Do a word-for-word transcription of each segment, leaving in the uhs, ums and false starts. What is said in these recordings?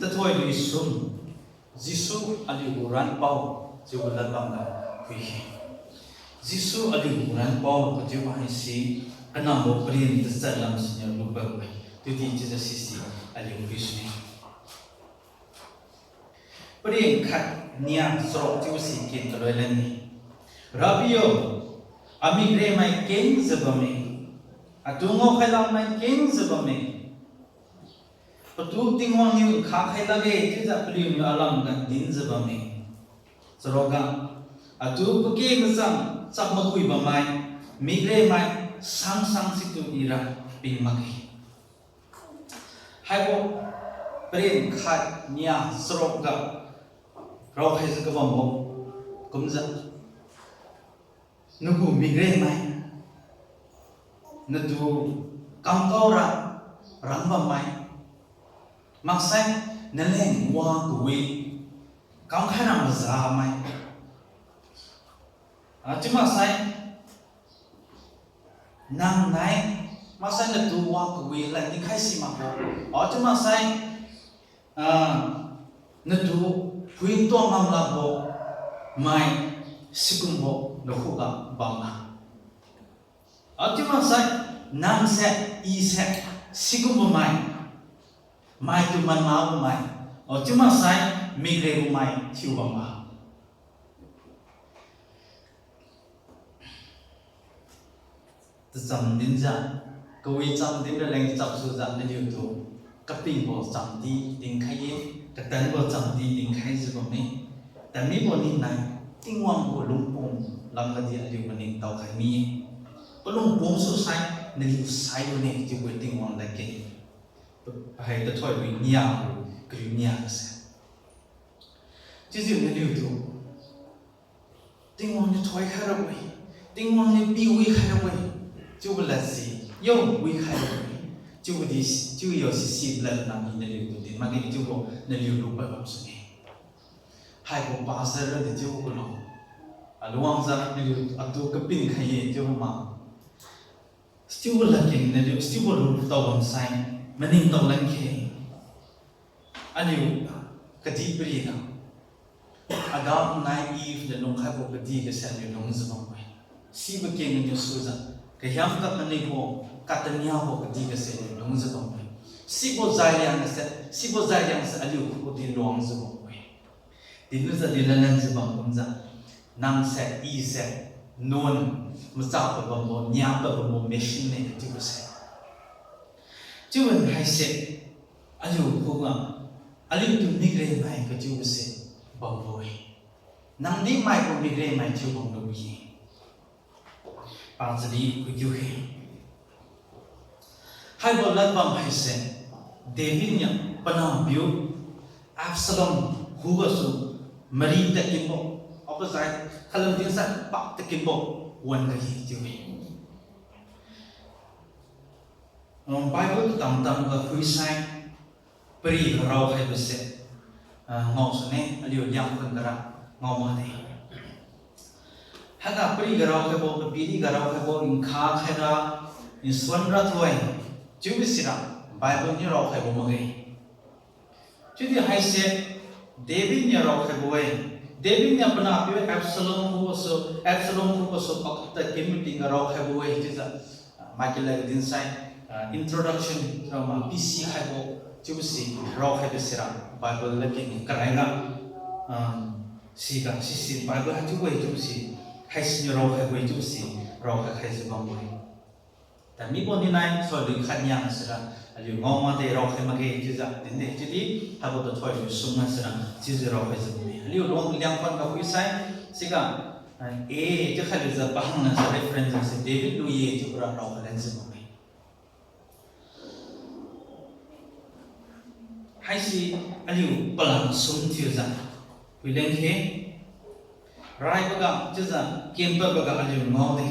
Tathoi lui sum, Jesu aliugu ranpao chiubo ladbam ga phuikhe. Jesu aliugu ranpao kachiubo haise kanambo paren tachat lam siniu lupad-e. Chiudi chiujiu sisi aliu phuisune. Paren khat nia charuk chiubo si ken kaloi lanni. Rabbi yo, amikremai kengjiu bamme. Atu ngaokhai lammai kengjiu bamme. Patu Tingwang niu nkha khai lakge chiujiu paliuniu alam ga dinjiu bamme. Charukga, atu pakeng kachang chap makui bammai, mikremai sang sang situ ira ping makge. Haibo paren khat nia charukga raokhaijiu kabambo kumjiu, nagu mikremai, natu kamkaora rangbammai, maksai naleng wa kawi kamkhai rang mazamai, a, chiu maksai nang nai, maksai natu wa kawi lad dinkhai si makbo, a, chiu maksai, ah, natu phuituang ngam lakbo mai sikumbo nakhuga bamma. A, chiu maksai nangse, ise sikumbo mai, maitu manmabo mai, a, chiu maksai mikrebo mai thiu bamma. Tacham dinjiu, kawi cham din raleng chapsujiu naliutu kapingbo chamdi dinkhai-e, katanbo chamdi dinkhaijiu bamme. Tadmibo ninai, Tingwang gu lungpung lamgadi aliu maningtao khai mi-e. Palungpung susai naliu sailune chiubo Tingwang ladkeng. Hai tathoi lui nia gu kariu nia gase, chiujiu naliutu Tingwang niu thoikhai rabo-e, Tingwang niu pi wikhai rabo-e chiubo ladse, yo wikhai rabo-e. Chiubo di, chiu yo sisi lad nami naliutu din makge chiubo naliu lupad bam sune. Haibo pastor radi chiubo kulo, aluwangjiu naliu atu kapin khai-e chiubo ma. Stiubo ladkeng naliu stiubo lutao bamsai maningtao lan khe. Aliu kadihpiriga Adam nai Eve niu lungkhaibo kadih gase aliu lungjiu bambo-e. Sibo keng niu sujiu kahiam kak manibo, kataniabo kadih gase aliu lungjiu bambo-e. Sibo jairiang gase, sibo jairiang se aliu khuga di luangjiu bambo-e. Dinlujiu aliu lanlanjiu bam kumjiu, nangse, ise, nuan, machak pabambo, niam pabambo machine ne kachiubo se. Chiubo haise, aliu khuga, aliutu mikremai kachiubo se bambo-e. Nangdi maigu mikremai chiu bambo-e. Pachadi kuikiu khe. Haibo ladbam haise, David niu panahpiu Absalom khugasu mari tadkinbo, apajai khalam dinsai pak tadkinbo wan-ga hi chiu-e. Um, Bible katam-tam ga phuisai, pariga raokhaibo se, ah, ngao sune, aliu Liangkhun gara ngao mane. Haiga pariga raokhaibo, papiriga raokhaibo, nkha khaira, nsuan ra thoi, chiubo sira Bible niu raokhaibo makge. Chiudi haise David niu raokhaibo-e. David niu panahpiu Absalom khugasu, Absalom khugasu pak tadkin matingga raokhaibo-e chiujiu, ah, maikilai dinsai, ah, introduction, rama P C khaibo, chiubo si raokhaibo sira Bible ladkeng karaiga, ah, siga sisi Bible haichiubo-e chiubo si, haisiniu raokhaibo-e chiubo si, raokhai khaijiu bambo-e. Tadmibo ninai, thoidui khat niang sira, aliu ngao made raokhai makge chiujiu dinde chiudi, haibo tu thoidui sum na sira chiujiu raokhaijiu bamme. Aliu luang Liangkhun ga phuisai, siga, eh, chiu khailujiu pahang na sa reference se David lui-e chiubora raokhai lanjiu bamme. Haise aliu palam sum thiujiu phuileng khe, raiboga chiujiu kempadboga aliu ngaode.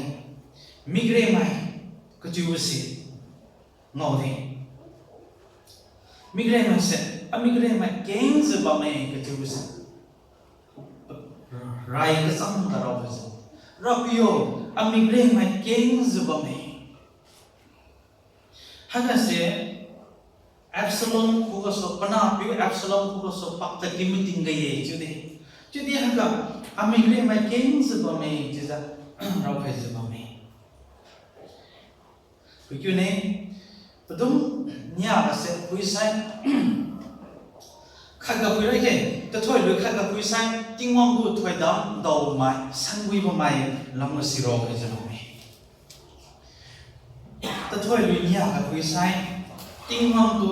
Mikremai kachiubo se ngaode. Mikremai se, amikremai kengjiu bamme kachiubo se rai kachang ga raokhaijiu, Rapiu yo, amikremai kengjiu bamme. Haigase, Absalom khugasu, panahpiu Absalom khugasu pak tadki mating ga ye chiude. Chiudi haiga, amikremai kengjiu bamme chiujiu, raokhaijiu bamme. Phuikiu ne, padum niaga se phuisai, khatga phuira khe, tathoilui khatga phuisai, Tingwang gu thoidam daomai, sanwibo mai, lamga si raokhaijiu bamme. Tathoilui niaga phuisai, Tingwang tu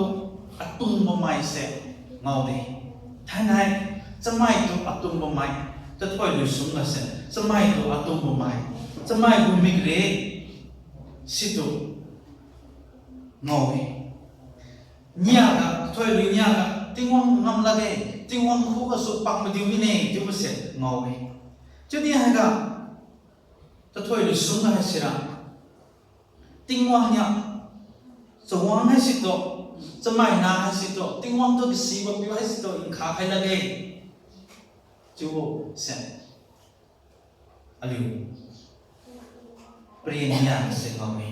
atungbo maise ngaode. Thainai, chamaitu atungbo mai, tathoilui sungga se, chamaitu atungbo mai, chamai gu mikre, situ ngao-e. Niaga, thoilui niaga, Tingwang ngam lakge, Tingwang khugasu pak madiu mine chiubose ngao-e. Chiudi haiga, tathoilui sungga haisira, Tingwang niu, chawang haisitu, chamaina haisitu, Tingwang tu kasibo piu haisitu nkha khai lakge, chiubose aliu paren niase ngao-e.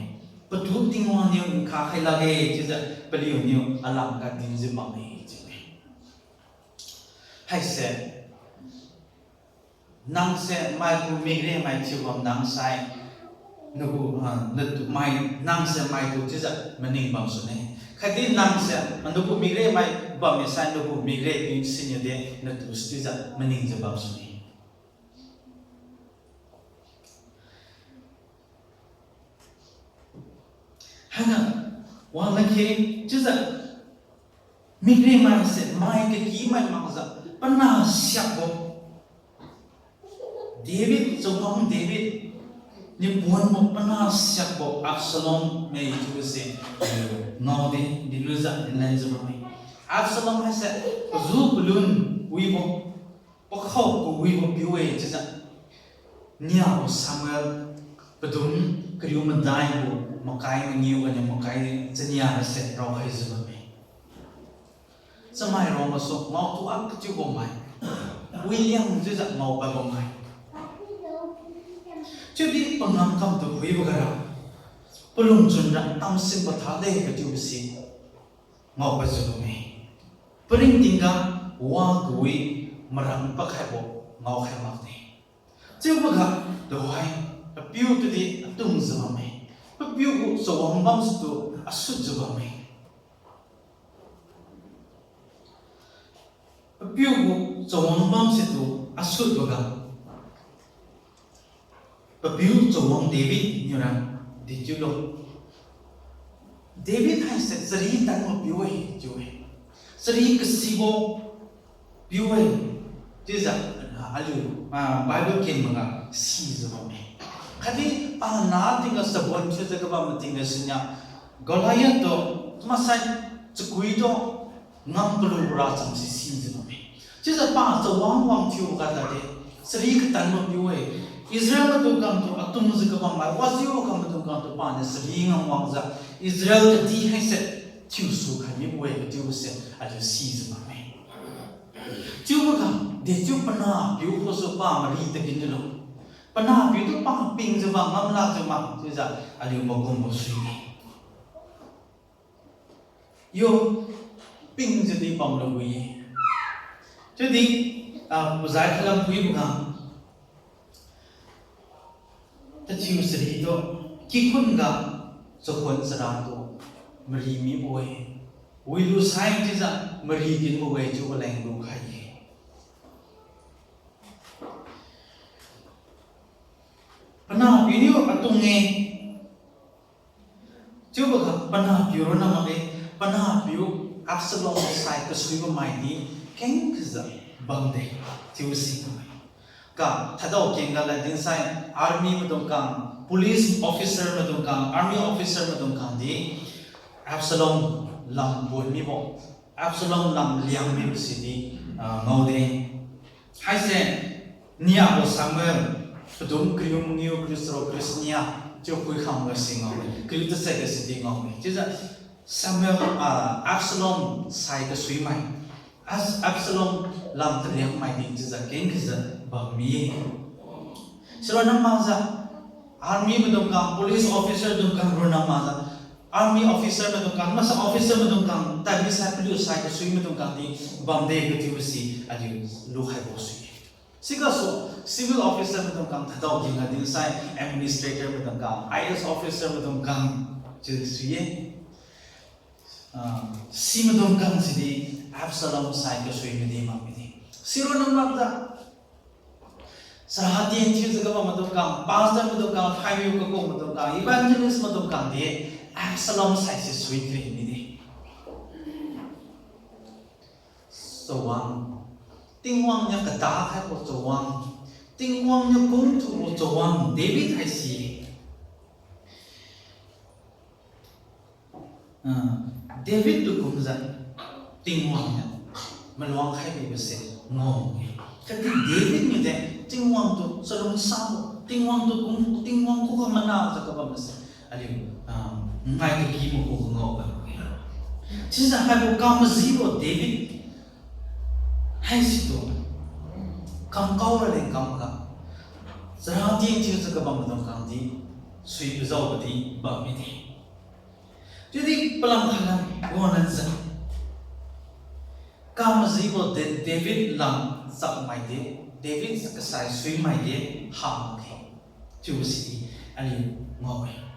Patu Tingwang niu nkha khai lakge chiujiu paliuniu alamga dinjiu bamme chiu-e. Haise, nangse maigu mikremai thiubam nangsai, nagu, ah, natu mai, nangse maitu chiujiu maning bamsune. Khatdi nangse, ah, nagu mikremai bammi sai nagu mikre ping siniu de natu chiujiu maningjiu bamsune. Haiga, wang lakhe, chiujiu, mikremai se mai kakimai makjiu, pana siakbo, David, chawang David niu puanbo pana siakbo Absalom me chiubose, eh, ngaode, dilujiu dinlanjiu bamme. Absalom haise, pazu palun wibo, pakhao kawibo piu-e chiujiu, niabo Samuel padum kariu madai gu makai mangiu ganiu makai chania gase raokhaijiu bamme. Chamai ronggasu ngaotuak kathiubo mai, William chiujiu ngaopad bammai. Chiudi pangam kamtu phuibo gara, palungchun ra tamsin pathade kathiubose ngaopadjiu bamme. Paringtingga wa kawi maran pakhaibo ngaokhai makde. Chiuboga tuhoi, papiu tudi atungjiu bamme. Papiu gu chawang bamsitu asutjiu bamme. Papiu gu chawang bamsitu asutboga, papiu chawang David niura dechiulo. David haise chari tanbo piu-e chiu-e. Chari kasibo piu-e. Chiujiu, ah, aliu, ah, Bible kenboga sijiu bamme. Khatdi pana tingga chabon thiujiu kabam matingga siniu, Goliath tu, maksai chakui tu, ngam kalu racham si sijiu bamme. Chiujiu pa chawang wang thiuga tade, chari katanbo piu-e. Israel maidung kamtu atungjiu kabammai wajiu kam maidung kamtu paniu chari ngam wangjiu, Israel kadi haise thiusu khai mibo-e kathiubose aliu sijiu bamme. Chiuboga, dechiu panahpiu khugasu pa mari tadki nilo. Panahpiu tu pa pingjiu bam ngam lakjiu ma chiujiu aliu makumbo sui-e. Yo, pingjiudi bamlu wi-e. Chiudi, ah, pazai khalam phuiboga, tathiu chari tu, kikhun ga chakhun chara tu mari mibo-e. Wilu sai chiujiu mari dinbo-e chiubo leng lukhai-e. Panahpiu niu atung-e. Chiuboga panahpiu ronna makge, panahpiu Absalom sai kasuibo maidi kengjiu bamde, chiubo si kumme. Ka thadao kengga lad dinsai army maidung khang, police officer maidung khang, army officer maidung khang di Absalom lam pon mibo, Absalom lam liang mibo sidi, ah, ngaode. Haise, niabo Samuel, padum kariu mangiu kariu charuk kariu chania, chiu phuikhangga si ngaode, kariu tachat ga sidi ngaode. Chiujiu Samuel, ah, Absalom sai kasuimai, As-, Absalom lam taliangmai di chiujiu kengkhiujiu bammi-e. Sironna makjiu, army maidung khang, police officer dung khang ronna makjiu, Army officer maidung khang, masa officer maidung khang, tadmi sai paliu sai kasui maidung khang di bamde kachiubo si aliu lukhaibo sui-e. Sigasu civil officer maidung khang, thadao kina dinsai administrator maidung khang, I A S officer maidung khang chiu sui-e. Ah, si maidung khang sidi Absalom sai kasui midi mak midi. Sironna makjiu, charatin thiujiu kabam maidung khang, pastor maidung khang, phaimiu kakung maidung khang, evangelist maidung khang di Absalom saise sui kren mide. Chawang, Tingwang niu kada khaibo chawang, Tingwang niu kungthubo chawang David haise. Ah, David tu kumjiu Tingwang niu maluang khai bibose ngao-e. Khatdi David niu de Tingwang tu chalungsabo, Tingwang tu kung, Tingwang khuga manajiu kabambose aliu, ah, ngai kaky makhuga ngao bamge. Chiujiu haibo kamajibo David haisitu kamkao raleng kamga, charatin thiujiu kabam maidung khang di sui pajaobo di bam mide. Chiudi palam khalam wanlanjiu, kamajibo Da-, David lam chapmaide, David kasai suimaide hamakge, chiubo sidi aliu ngao-e.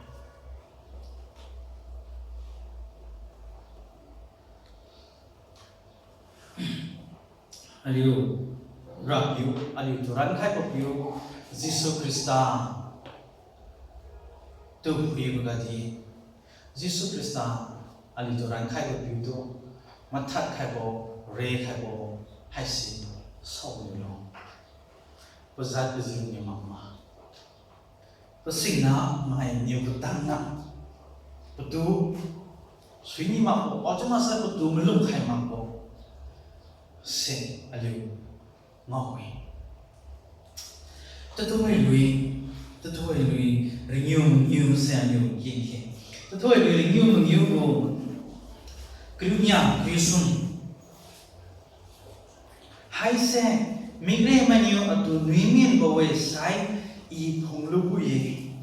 Aliu Rapiu, aliutu rankhaibo piu Jesu Khrista tu phuiboga di, Jesu Khrista aliutu rankhaibo piutu mathad khaibo, rekhaibo haise saoniulo. Pajat pajiuniu makma, pasingnamai niu katanna, patu suini makbo, achiu maksai patu malumkhai makbo se aliu ngao-e. Tathuoi lui, Tathuoi lui ringiu mangiu se aliu kengkhe. Tathuoi lui ringiu mangiu gu kariu nia kariu sum. Haise mikremai niu atu nuiminbo-e sai I phunglubo-e.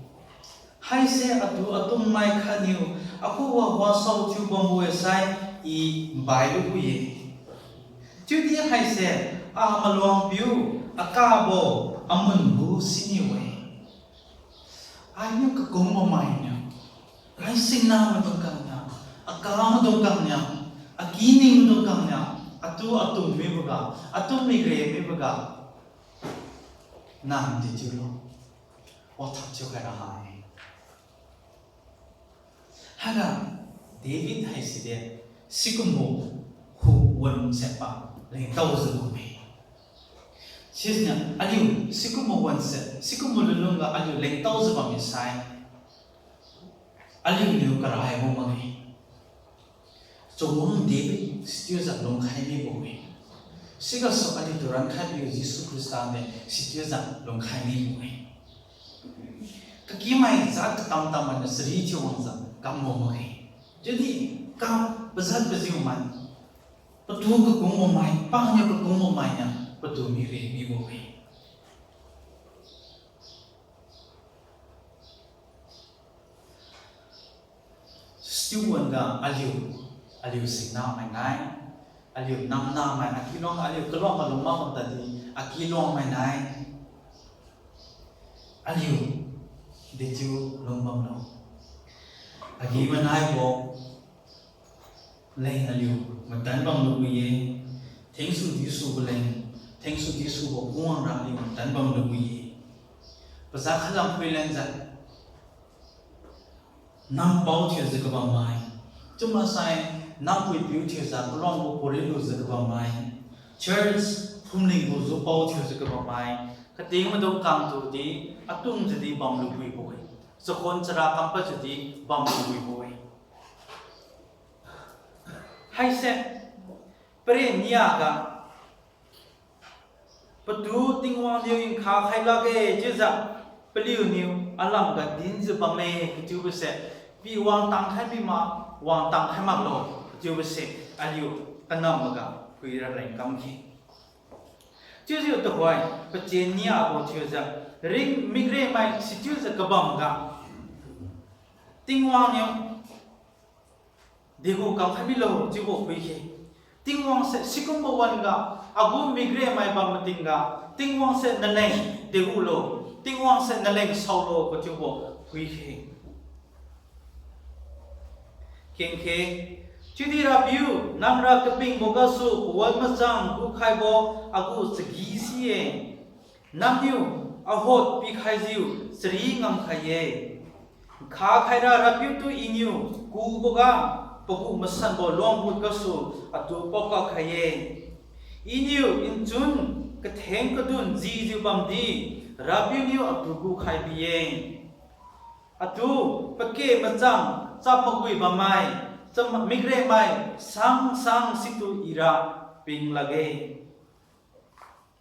Haise atu atungmai khatniu akhuga wasao thiubambo-e sai I bailubo-e. Chiudi haise a maluang piu, akabo, amungu siniu-e. Ainiu kakungbo mainiu, ai singna maidung khangniu, aka maidung khangniu, akining maidung khangniu, atu atung miboga, atu mikre miboga, nang di chiulo, wathak thiukhai ra hai. Haiga David haiside sikumbo hu wan se pa lengtaojiu bamme. Sisiniu aliu sikumbo wan se, sikumbo lunlungga aliu lengtaojiu bamme sai, aliuniu karaibo makge. Chawang David sichiujiu lungkhai mibo-e. Sigasu aliutu rankhaibo Jesu Khrista niu sichiujiu lungkhai mibo-e. Kakimai jat katam-tam mainiu chari thiu wangjiu kambo makge. Chiudi kam pajat pajiumai, patu kakungbo mai, paniu kakungbo mainiu patu mire mibo-e. Sichiu wan-ga aliu, aliu singnamai nai, aliu namnamai, akiluang, aliu kaluang kalung mak bam tadi, akiluangmai nai, aliu dechiu lungbamlo. Agi-manaibo leng aliu matan bamlubo-e. Thengsu disubo leng, thengsu disubo phungwang ra aliu matan bamlubo-e. Paza khalam phui lengjiu nampao thiujiu kabammai, chiumaksai nampui piu thiujiu kaluangbo porilujiu kabammai, church phumlingbo jupao thiujiu kabammai, kating maidung kangtudi atungjiudi bamlu wibo-e, chakhuan chara kampajiudi bamlu wibo-e. Haise paren niaga patu Tingwang niu nkha khai lakge chiujiu paliuniu alamga dinjiu bamme kachiubose, pi wangtang khai mima, wangtang khai maklo kachiubose, aliu kanamboga phuira leng kamkhe. Chiujiu tuhoi pachin niabo thiujiu ring mikremai sichiujiu kabamga Tingwang niu degu kamkhai milo chiubo phuikhe. Tingwang se sikumbo wan-ga, agu mikremai bam matingga, Tingwang se naleng degulo, Tingwang se naleng saolo kachiubo phuikhe. Kengkhe, chiudi Rapiu, nangra kapingbo gasu pawan machang gukhaibo agu chagi si-e. Nangniu ahot pikhaijiu chari ngamkhai-e. Nkha khaira Rapiu tu Iniu kuboga pagu masanbo luanggut gasu atu paokak khai-e. Iniu nchun katheng kadun jijiu bamdi, Rapiu niu atu gukhai bi-e. Atu pake machang chap magui bammai, cham mikremai sang sang situ Ira ping lakge,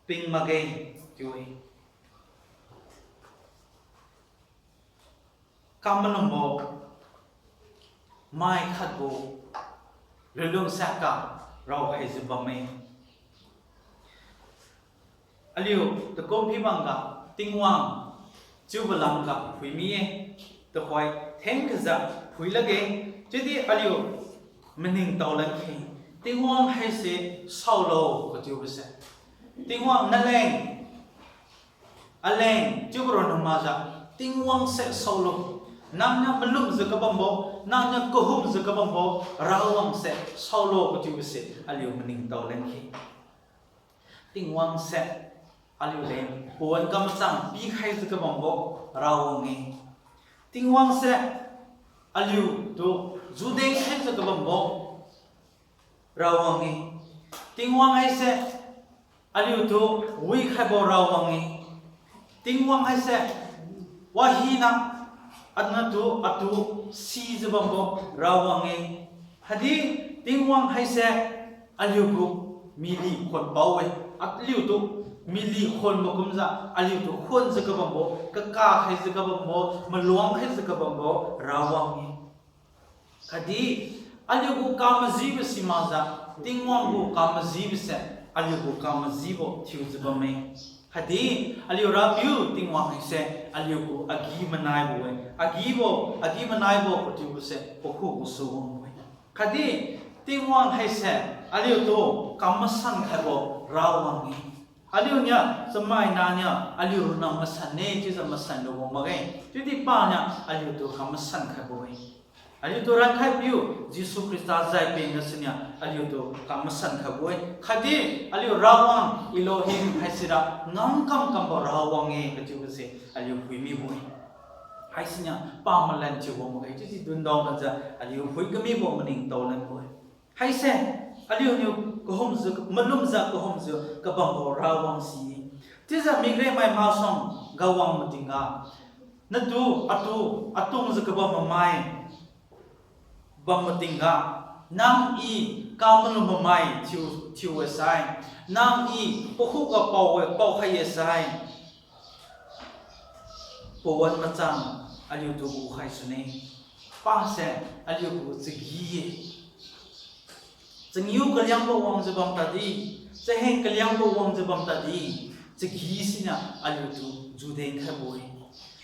ping makge chiu-e. Kamalumbo mai khatgu lunlung saka raokhaijiu bamme. Aliu takum phibamga Tingwang chiubo lamga phuimi-e, tuhoi thengkajiu phui lakge. Chiudi aliu maningtao lankhe, Tingwang haise saolo kachiubose, Tingwang naleng, aleng chiubo ronna makjiu, Tingwang se saolo, nangniu malumjiu kabambo, nangniu kahumjiu kabambo Rawang se saolo kachiubose aliu maningtao lankhe. Tingwang se aliuleng pawan kamachang pikhaijiu kabambo Rawang-e. Tingwang se aliutu judeng khaijiu kabambo Rawang-e. Tingwang haise aliutu wikhaibo Rawang-e. Tingwang haise wahina anatu atu sijiu bambo Rawang-e. Khatdi Tingwang haise aliugu mily khonpao-e. Aliutu mily khonbo kumjiu aliutu khonjiu kabambo, kakakhaijiu kabambo, maluang khaijiu kabambo Rawang-e. Khatdi aliugu kamajibo simakjiu, Tingwang gu kamajibose aliugu kamajibo thiujiu bamme. Khatdi aliu Rapiu Tingwang haise aliugu agi-manaibo-e, agibo, agi-manaibo kathiubose pakhugasu wangbo-e. Khatdi Tingwang haise aliutu kamasan khaibo Rawang-e. Aliuniu chamaina niu aliu ronna masanne chiujiu masan lubo makge. Chiudi paniu aliutu kamasan khaibo-e. Aliutu rankhaipiu Jesu Khrista jai peng gasuniu aliutu kamasan khaibo-e. Khatdi aliu Rawang Elohim haisira ngamkam kambo Rawang-e kachiubose aliu phuimibo-e. Haisiniu pamalan thiubo makge, chiudi dundao majiu aliu phui kamibo maningtao lanbo-e. Haise aliuniu kahumjiu, malumjiu kahumjiu kabambo Rawang si-e. Chiujiu mikremai masuang gawang matingga, natu atu atungjiu kabam mamai bam matingga, nang I kamalum mamai thiu, thiu-e sai, nang I pakhuga pao-e, paokhai-e sai, pawan machang aliutu gukhai sune. Pase aliugu chagi-e. Changiu kaliangbo wangjiu bam tadi, chaheng kaliangbo wangjiu bam tadi, chagi siniu aliutu judeng khaibo-e.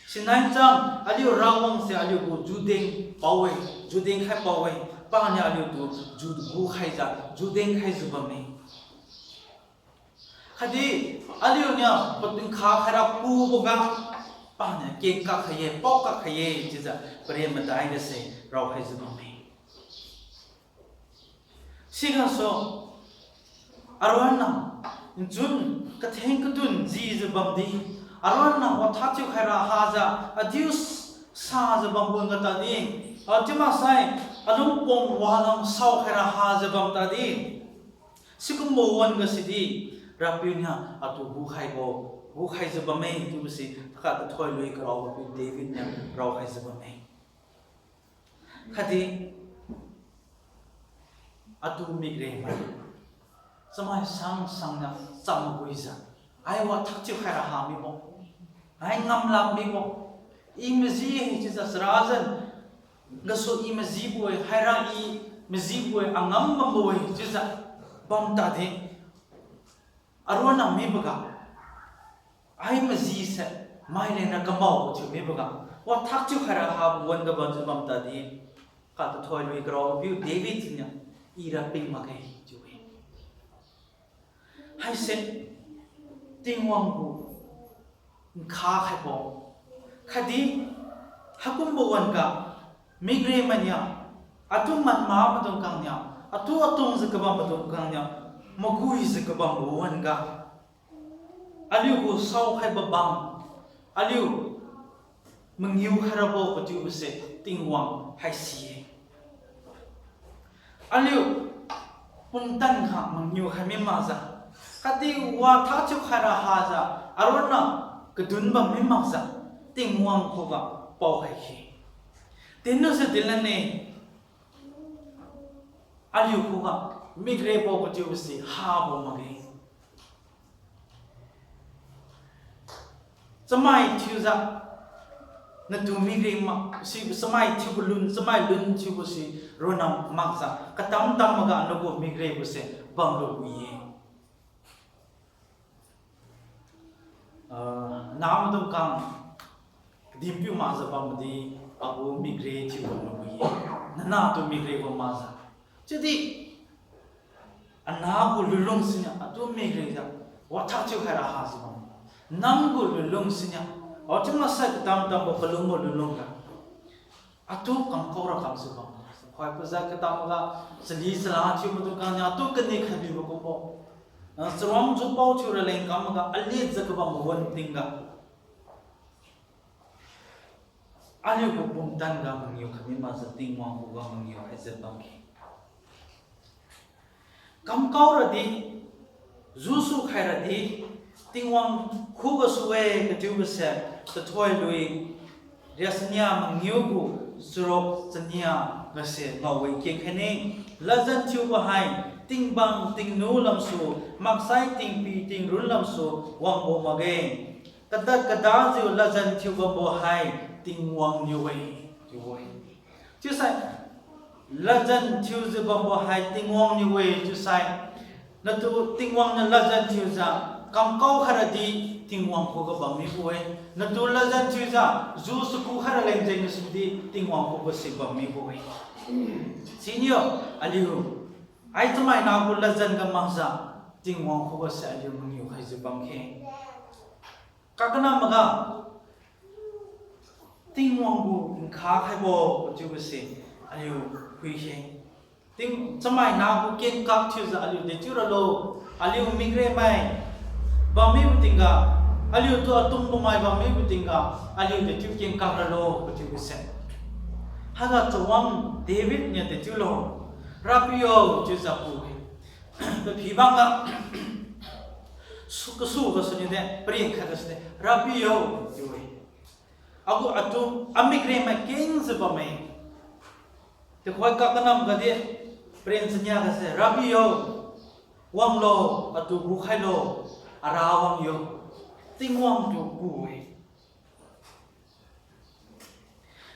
Sinai cham aliu Rawang se aliugu judeng pao-e, judeng khai pao-e, paniu aliutu ju gukhaijiu, judeng khaijiu bamme. Khatdi aliuniu patingkha khaira kuboga, paniu kengkak khai-e, paokak khai-e chiujiu paren madai gase raokhaijiu bamme. Sigasu Aaron niu nchun katheng kadun jijiu bamdi, Aaron niu wathak thiukhaira hajiu adiu sajiu bambo wan-ga tadi, a, chiumaksai alungpong walam saokhaira hajiu bam tadi, sikumbo wan-ga sidi, Rapiu niu atu gukhaibo, gukhaijiu bamme chiubose, takha tathoi lui karaobo piu David niu raokhaijiu bamme. Khatdi atu mikremai chamai sang sangniu cham maguijiu, ai wathak thiukhaira ha mibo, ai ngamlak mibo, I maji-e chiujiu charajan gasu I majibo-e, haira I majibo-e, angam bambo-e chiujiu bam tadi, Aaron niu miboga, ai majise maileng ra kamao thiu miboga, wathak thiukhaira habo wan-ga bamjiu bam tadi, Katathoi lui karaopiu David niu, ira ping makge chiu-e. Haise Tingwang gu nkha khaibo. Khatdi haikumbo wan-ga, mikremai niu, atu manma maidung khang niu, atu atungjiu kabam maidung khang niu, maguijiu kabambo wan-ga, aliu gu saokhaibo bam, aliu mangiu khairabo kachiubose Tingwang haisi-e. Aliu pumtan kha mangiu khai mi makjiu, khatdi watha thiukhaira hajiu, aronna kadun bam mi makjiu, Tingwang khuga paokhai khe. Tinlujiu dinlane, aliu khuga mikrebo kachiubose habo makge. Chamai thiujiu, natu mikre mak, si chamai thiubo lun, chamai lun thiubose ronna makjiu, katam-tam maga nagu mikrebo se bamlu wi-e. Ah, namaidung khang, kadihpiu makjiu bamdi, agu mikre thiubo lu wi-e. Nanatu mikrebo makjiu. Chiudi, anahgu lunlung siniu atu mikrejiu, watha thiukhaira hajiu bam. Nanggu lunlung siniu, achiu masai katam-tambo kalungbo lunlung ga, atu kamkaora kamjiu bam. Khoi pajat katamga, chali chala thiu maidung khang niu atu kani khaibibo kumbo, ah, charuang jupao thiu raleng kamga, alijiu kabambo wan tingga, aliugu pumtan ga mangiu khai mi makjiu Tingwang khuga mangiu khaijiu bam khe. Kamkao radi, jusu khai radi, Tingwang khugasu-e kachiubose, Tathoi lui riak chania mangiu gu charuk chania gase ngao-e, kenkhaine. Ladjan thiubo hai, tingbang tingnu lamsu, maksai tingpi tingrun lamsu wangbo makge. Kadad kadajiu ladjan thiu bambo hai Tingwang niu-e, chiu-e. Chiusai, ladjan thiujiu bambo hai Tingwang niu-e chiusai, natu Tingwang niu ladjan thiujiu kamkao khai radi, Tingwang khuga bam mibo-e. Natu ladjan thiujiu ju chaku khai raleng jeng gasudi, Tingwang khuga si bam mibo-e. Siniu, aliu, ai chamai nahgu ladjan ga makjiu, Tingwang khugase aliu mangiu khaijiu bam khe. Kakanam maga, Tingwang gu nkha khaibo kachiubose aliu phui khe. Ting chamai nahgu kengkak thiujiu aliu dechiu ralo, aliu mikremai bammibo tingga, aliutu atungbo mai bammibo tingga, aliu dechiu kengkak ralo kachiubose. Haiga chawang David niu dechiulo, Rapiu chiujiu pu-e. Paphi bangga, su kasu gasu nide, paren khat gasu de, Rapiu chiu-e. Agu atu amikremai kengjiu bamme. Tuhoi kakanam gadi, paren chania gase, Rapiu, wanglo, atu gukhailo, ara wang yo. Tingwang tu gu-e.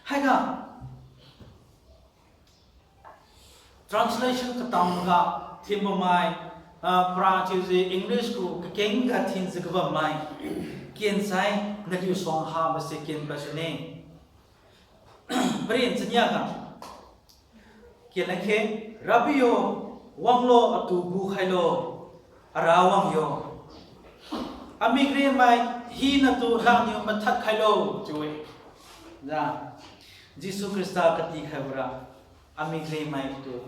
Haiga, translation katamga thinbamai, ah, para chiujiu English gu kakengga thinjiu kabammai, kensai naliu suang habose kenpad sune. Paren chania ga, kenlakhe, Rapiu, wanglo atu gukhailo, ara wang yo. Amikremai hinatu nangniu mathad khailo chiu-e. Ja, Jesu Khrista katikhaibo ra, amikremaitu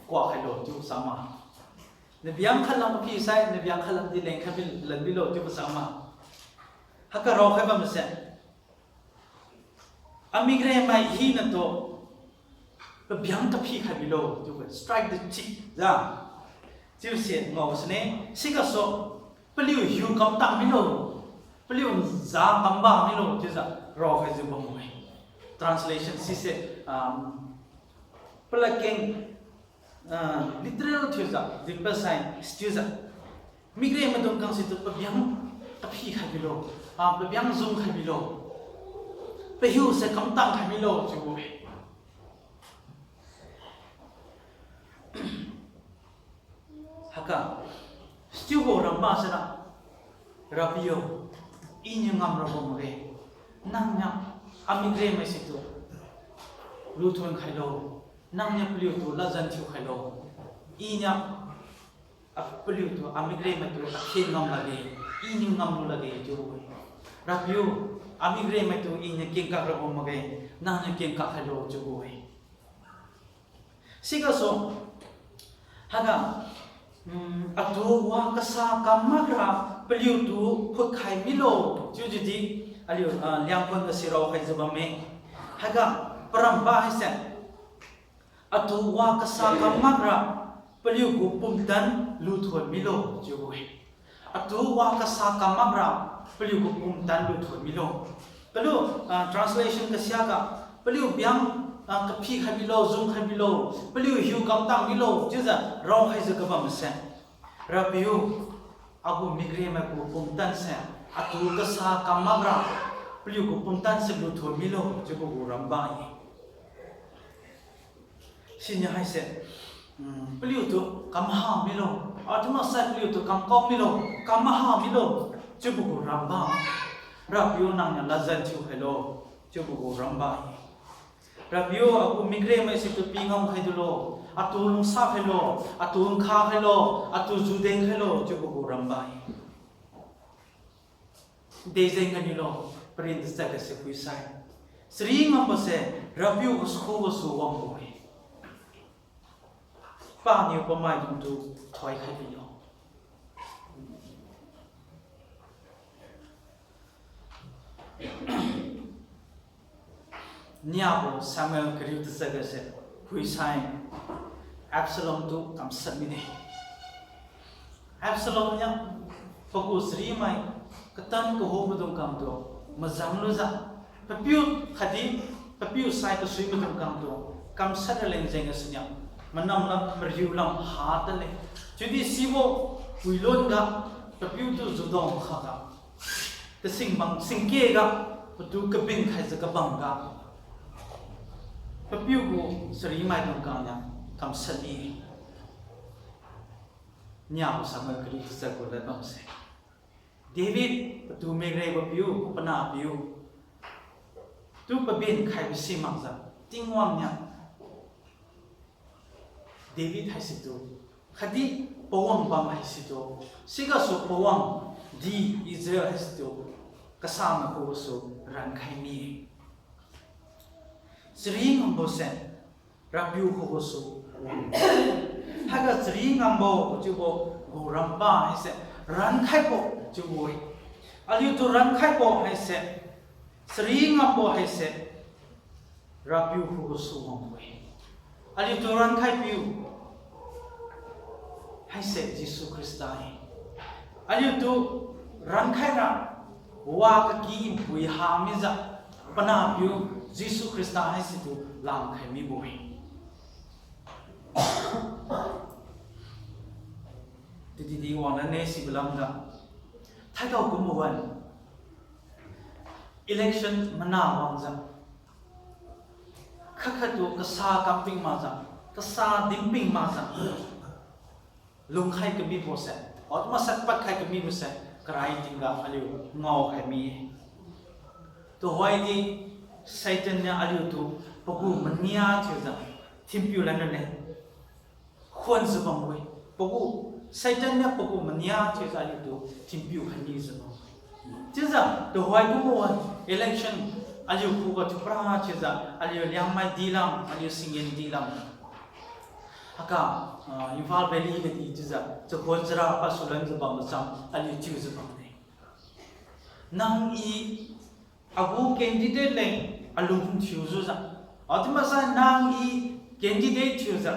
kuak khailo chiubo sama. Nabiang khatlam phisai, nabiang khatlamdi lengkhai bi, lam bilo chiubo sama. Haiga raokhai bammase, amikremai hinatu pabiang kaphi khai bilo chiu-e, strike the chip ja. Chiuse ngao sune, sigasu, paliu hiu kamtang milo, paliu ja kamba milo chiujiu raokhaijiu bamme. Translation sise, um, paladkeng, ah, literal thiujiu dinpad sai, chiujiu, mikremaidung khang situ pabiang kaphi khai bilo, ah, pabiang jung khai bilo, pahiuse kamtang khai milo chiu-e. Haiga, sichiubo ramma sira, Rapiu, iniu ngamrabo makge, nangniu amikremai situ luthon khailo. Nangniu paliutu ladjan thiukhailo. Iniu, ah, paliutu amikremaitu akhen ngam lakge, iniu ngamlu lakge chiu-e. RAPIU, amikremaitu iniu kengkak rabo makge, nangniu kengkak khailo chiubo-e. Sigasu, haiga, mm, atu wa kasa kam makra paliutu phutkhai milo chiujiudi, aliu, ah, Liangkhon ga si raokhaijiu bamme. Haiga, paramba haise, atu wa kasa kam makra paliugu pumtan luthon milo chiubo-e. Atu wa kasa kam makra paliugu pumtan luthon milo. Kalu, ah, translation kasiaga, paliu biang, ah, kaphikhai bilo, zungkhai bilo, paliu hiu kamtang milo chiujiu raokhaijiu kabam mase, RAPIU, agu mikremai gu pumtanse atu kasa kam makra paliugu pumtanse luthon milo chiubo gu ramba-e. Siniu haise, mm, paliutu kamha milo, atu maksai paliutu kamkao milo, kamha milo chiubo gu ramba. RAPIU nangniu ladjan thiukhailo chiubo gu ramba-e. RAPIU agu mikremai situ pi ngamkhai dulo, atu lungsa khailo, atu nkha khailo, atu judeng khailo chiubo gu ramba-e. Dejeng ganiulo, parin tachat gase phuisai, chari ngambose RAPIU khugasu wangbo-e. Paniu pamaidungtu thoikhai bilo. Niabo Samuel kariu tachat gase phuisai, Absalom tu kamshat mide. Absalom niu pagu charimai katan kahummaidung kamtu majang lujiu, papiu khatdi papiu sai kasui maidung kamtu kamshat raleng jeng gasuniu, manam lam mariu lam ha tadle. Chiudi sibo puilun ga papiutu judong khaga, kasing bang singke ga, patu kabin khaijiu kabam ga, papiu gu charimaidung kaniu kamshat mi. Niabo Samuel kariu tachat gu ladbamse, David patu mikrebo piu, panahpiu tu pabin khaibo si makjiu, Tingwang niu David haisitu, khatdi pawang bam haisitu, sigasu pawang di Israel haisitu, kasamai khugasu rankhai mi-e. Chari ngambose RAPIU khugasu wang. Haiga chari ngambo chiubo gu ramba haise rankhaibo chiubo-e. Aliutu rankhaibo haise, chari ngambo haise RAPIU khugasu wangbo-e. Aliutu rankhaipiu haise Jesu Khrista-e. Aliutu rankhaira wa kaky npui ha mijiu, panahpiu Jesu Khrista haisitu langkhai mibo-e. Tididi wang lane sibo lamga, thaidao kumbo wan, election mana wangjiu, khat khattu kasa kamping makjiu, kasa dinping makjiu lungkhai kamibose, o maksat padkhai kamibose, karai tingga aliu ngaokhai mi-e. Tuhoidi Satan niu aliutu pagu mania thiujiu thinpiu lan raleng khuanjiu bambo-e. Pagu, Satan niu pagu mania thiujiu aliutu thinpiu khai mijiu bam. Chiujiu tuhoi kumbo wan, election aliu khuga thiupra thiujiu aliu Liangmai dilam, aliu Singin dilam, haiga, ah, Imphal Valley gadi chiujiu chakhuan chara pasulanjiu bam macham aliu thiujiu bamde. Nang i agu candidate leng alung thiujiujiu, atu maksai nang i candidate thiujiu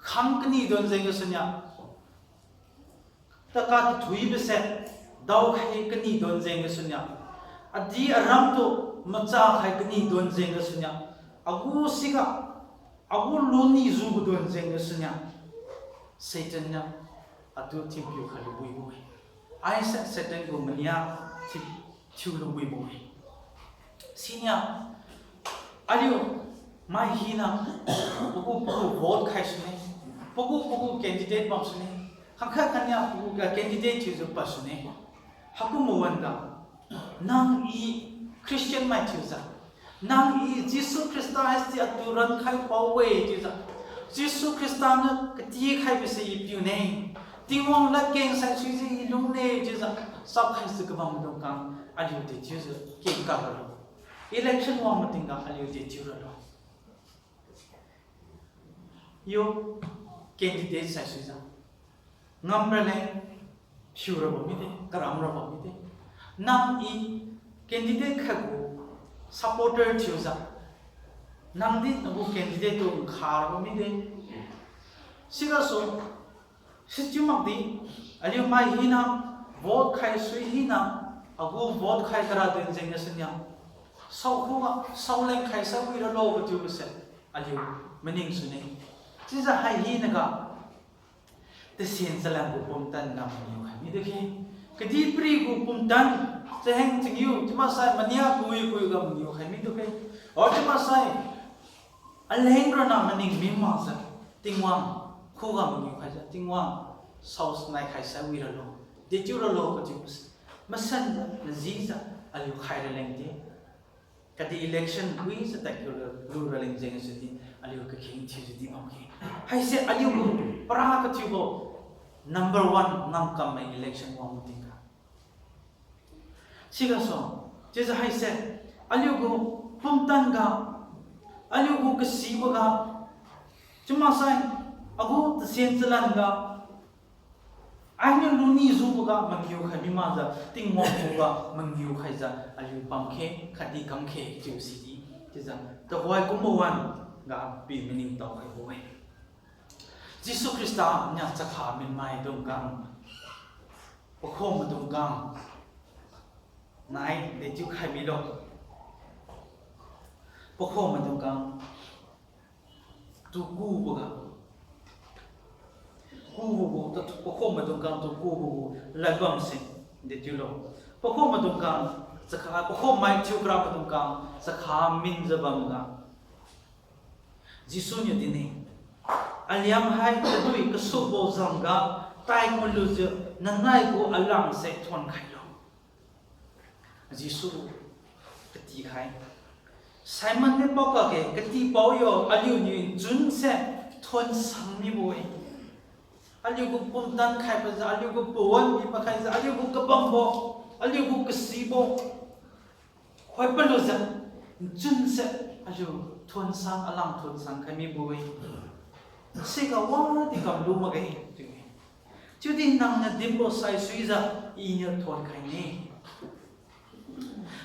khang kani don jeng gasuniu, taka tathuibose daokhai kani don jeng gasuniu, adi aramtu machakhai kani don jeng gasuniu, agu siga, agu lunijiubo don jeng gasuniu, Satan niu atu thinpiu khai luwibo-e. Aise Satan gu mania thi- thiu luwibo-e. Siniu aliu mai hina pagu pagu vote khai sune, pagu pagu candidate bam sune, khangkhat khatniu pagu ga candidate thiujiu pad sune. Haikumbo wan-ga, nang i Christian mai thiujiu, Nang-i Jesu Khrista haise atu rankhai pao-e chiujiu, Jesu Khrista niu katikhaibo se i piune, Tingwang ladkeng saisuijiu i lungne chiujiu, chapkhaijiu kabammaidung khang aliu dechiujiu kengkak ralo. Election wang matingga aliu dechiu ralo. Yo, candidate saisuijiu, ngam raleng, phiu rabo mide, karam rabo mide. Nang-i candidate khatgu supporter thiujiu, nangdi nagu candidate tu nkha rabo mide. Sigasu, sichiu makdi, aliu mai hina, vote khai sui hina, agu vote khai kara din jengga siniu, sao khuga, sao leng khai sai wi ralo kachiubo se, aliu maning sune. Chiujiu hai hinaga, tasen chalan gu pumtan ga mangiu khai midu khe. Kadihpiri gu pumtan, chaheng changhiu, chiumaksai mania kui kui ga mangiu khai midu khe. Or chiumaksai, aleng ronna maning mi makjiu, Tingwang khuga mangiu khaijiu, Tingwang, sao snai khai sai wi ralo, dechiu ralo kachiubo se, masanjiu, majijiu, aliu khai raleng de. Khatdi election wijiu tadkiu lu raleng jeng sudi, aliu kakheng thiujiu di bamkhe. Haise aliu gu para kathiubo number one ngamkammai election wang matingga. Sigasu, chiujiu haise, aliu gu pumtan ga, aliu gu kasibo ga, chiumaksai, agu tasen chalan ga, ainiu lunijiubo ga mangiu khai mi makjiu, Tingwang khuga mangiu khaijiu aliu bamkhe, khatdi kamkhe chiu sidi, chiujiu, tuhoi kumbo wan ga pi maningtao khaibo-e. Jesu Khrista niu chakha minmaidung khang, pakhommaidung khang, nai dechiu khai milo. Pakhommaidung khang, tu kubo ga, kubo gu, pakhommaidung khang tu kubo gu ladbamse, dechiulo. Pakhommaidung khang, chakha, pakhommai thiu karamaidung khang chakha minjiu bamga, Jesu niu dinne, aliam hai tadui kasukbo jamga, tai ngulujiu nanai gu alangse thuonkhailo. Jesu katikhai, Simon niu paokakge, katipao yo, aliuniu nchunse thuonsang mibo-e. Aliu gu pumtan khaibojiu, aliu gu pawan pi makhaijiu, aliu gu kabambo, aliu gu kasibo, khoi palujiu, nchunse aliu thuonsang, alang thuonsang khai mibo-e. Siga wadi kamlu makge chiu-e. Chiudi nangniu dinbo saisuijiu, iniu thuonkhai ne.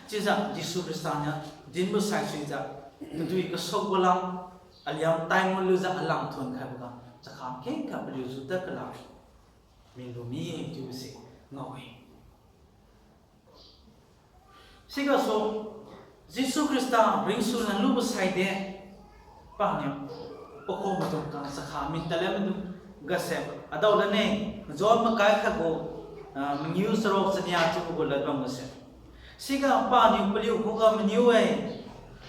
Chiujiu Jesu Khrista niu dinbo saisuijiu, tadui kasukbo lam, aliam tai ngulujiu alang thuonkhaiboga, chakha kengkha paliu jutad kala minlu mi-e chiubose ngao-e. Sigasu, Jesu Khrista ringsulan lubo saide, paniu pakhommaidung khang chakha min tadle maidung gase, adao lane, John makai khatgu, ah, mangiu charuk chania chiubo gu ladbam gase. Siga paniu paliu khuga mangiu-e,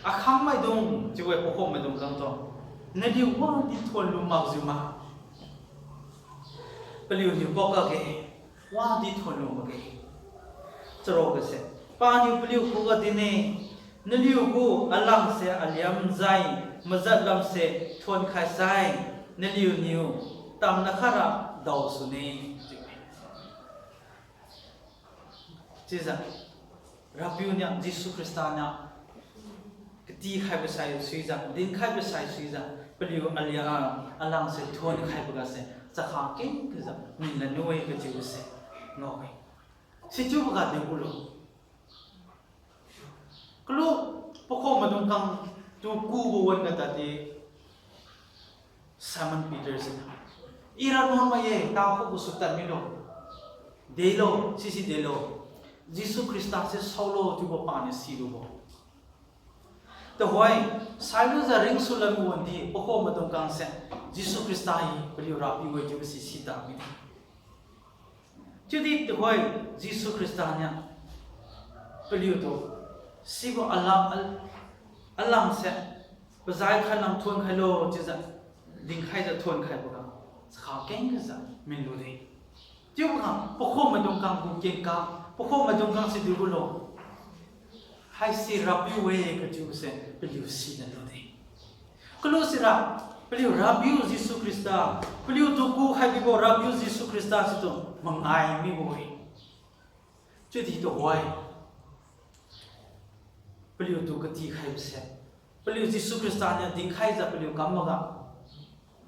akhangmaidung chiu-e pakhommaidung khang tu, naliu wadi thuonlu makjiu ma? Paliuniu paokakge, wadi thuonlu makge. Charuk gase, paniu paliu khuga dinne, naliu gu alangse aliam jai majat lamse thuonkhai sai, naliuniu tamna khaira daosune chiu-e. Chiujiu, Rapiu niu, Jesu Khrista niu, katikhaibo saisuijiu, dinkhaibo saisuijiu, paliu alia, alangse thuonkhaibo gase, chakha kengkhajiu minlanu-e kachiubose ngao-e. Sichiuboga degu lo. Kalu pakhommaidung khang tu kubo wan-ga tadi Simon Peter siniu, ira nuan mai-e, ta khugasu tad milo. Delo, sisi delo. Jesu Khrista se saolo chiubo paniu silubo. Tuhoi, sailujiu ringsulan wandi pakhommaidung khang se, Jesu Khrista hi paliu Rapiu-e chiubo si sita mine. Chiudi tuhoi Jesu Khrista niu paliutu sibo ala-, al-, alangse pazai khanlam thuonkhailo chiujiu dinkhaijiu thuonkhaiboga chakha kengkhajiu minlude. Chiuboga pakhommaidung khang gu kengkha, pakhommaidung khang sidiu gulo. Haise Rapiu-e kachiubose paliu sina lude. Kalu sira, paliu Rapiu Jesu Khrista, paliutu kukhai bibo Rapiu Jesu Khrista situ mangai mibo-e. Chiudi tuhoi paliutu katikhaibo se, paliu Jesu Khrista niu dinkhaijiu paliu kamboga,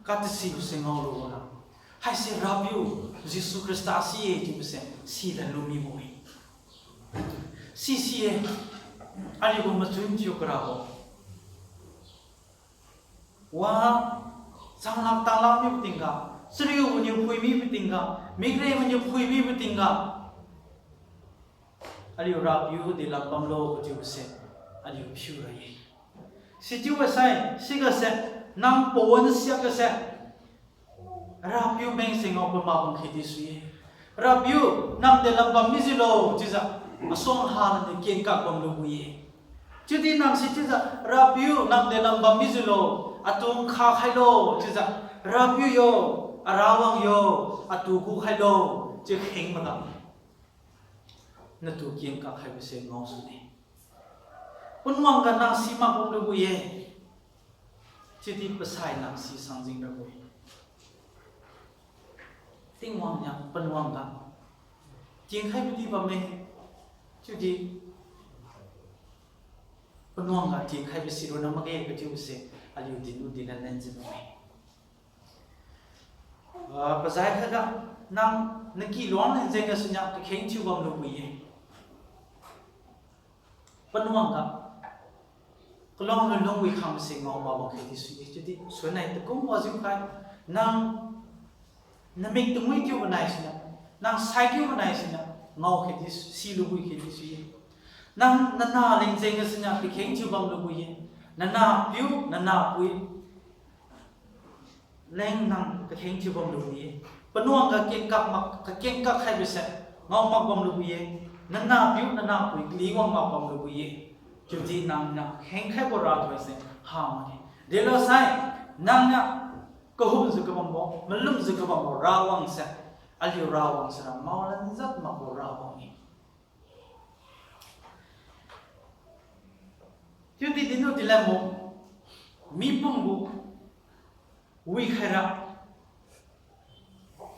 katasibo se ngaoluboga, haise Rapiu Jesu Khrista si-e chiubo se silan lu mibo-e. Sisi-e, aliugu machun thiu karabo wa, changlak tanglak mibo tingga, chariu maniu phui mibo tingga, migrey maniu phui mibo tingga, aliu Rapiu delam bamlo kachiubo se aliu phiura-e. Sichiubo sai sigase, nang pawan siakgase Rapiu meng se ngao pama bam khe di sui-e. Rapiu, nang delam bam mijiulo chiujiu asuang halaniu kengkak bam lubo-e. Chiudi nang sichiujiu, Rapiu, nang delam bam mijiulo, atu nkha khailo chiujiu, Rapiu yo, Arawang yo, atu gu khailo, chiu kheng maga, natu kengkak khaibo se ngao sune. Panuangga nang simak bam lubo-e. Chiudi pasai nang si sangjing rabo-e. Tingwang niu panuangga kenkhaibo di bamme. Chiudi panuangga kenkhaibo si ronna makge kachiubo se aliu dinlu dinlan lenjiu bamme. Ah, pazai khatga, nang naki luang leng jeng gasuniu kakheng thiu bam lubo-e. Panuangga kaluang lunlung wikhang se ngao mak bam khe di sui-e, chiudi sunnai takum wajiu khai, nang namik tungwi kiubo nai siniu, nang sai kiubo nai siniu, ngao khe di, si lubo khe di sui-e. Nang nanah leng jeng gasuniu kakheng thiu bam lubo-e. Nanah piu, nanah pui leng nang kakheng thiu bam lubo-e. Panuangga kengkak mak, kakengkak khaibo se ngao mak bam lubo-e. Nanah piu, nanah pui kali wang mak bam lubo-e. Chiudi nang niu khengkhaibo rathoi se ha makge. Delosai, nang niu kahumjiu kabambo, malumjiu kabambo Rawang se, aliu Rawang sira maolan jat makbo Rawang-e. Chiudi dinlu dinlanbo, mipum gu wikhaira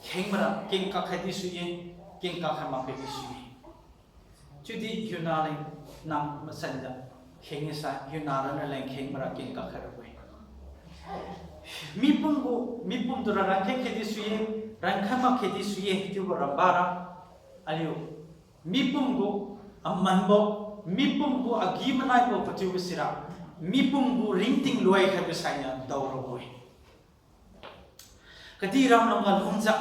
kheng mara kengkak khai di sui-e, kengkak khai makge di sui-e. Chiudi hiuna leng nang masanjiu kheng-e sai, hiuna ronna leng kheng mara kengkak khai rabo-e. Mipum gu, mipum tura rankhai khe di sui-e, rankhai mak khe di sui-e chiubo rambara, aliu mipum gu amanbo, mipum gu agi-manaibo kachiubo sira, mipum gu ringting loi khaibo sainiu daorabo-e. Kadih ramlungga lungjiu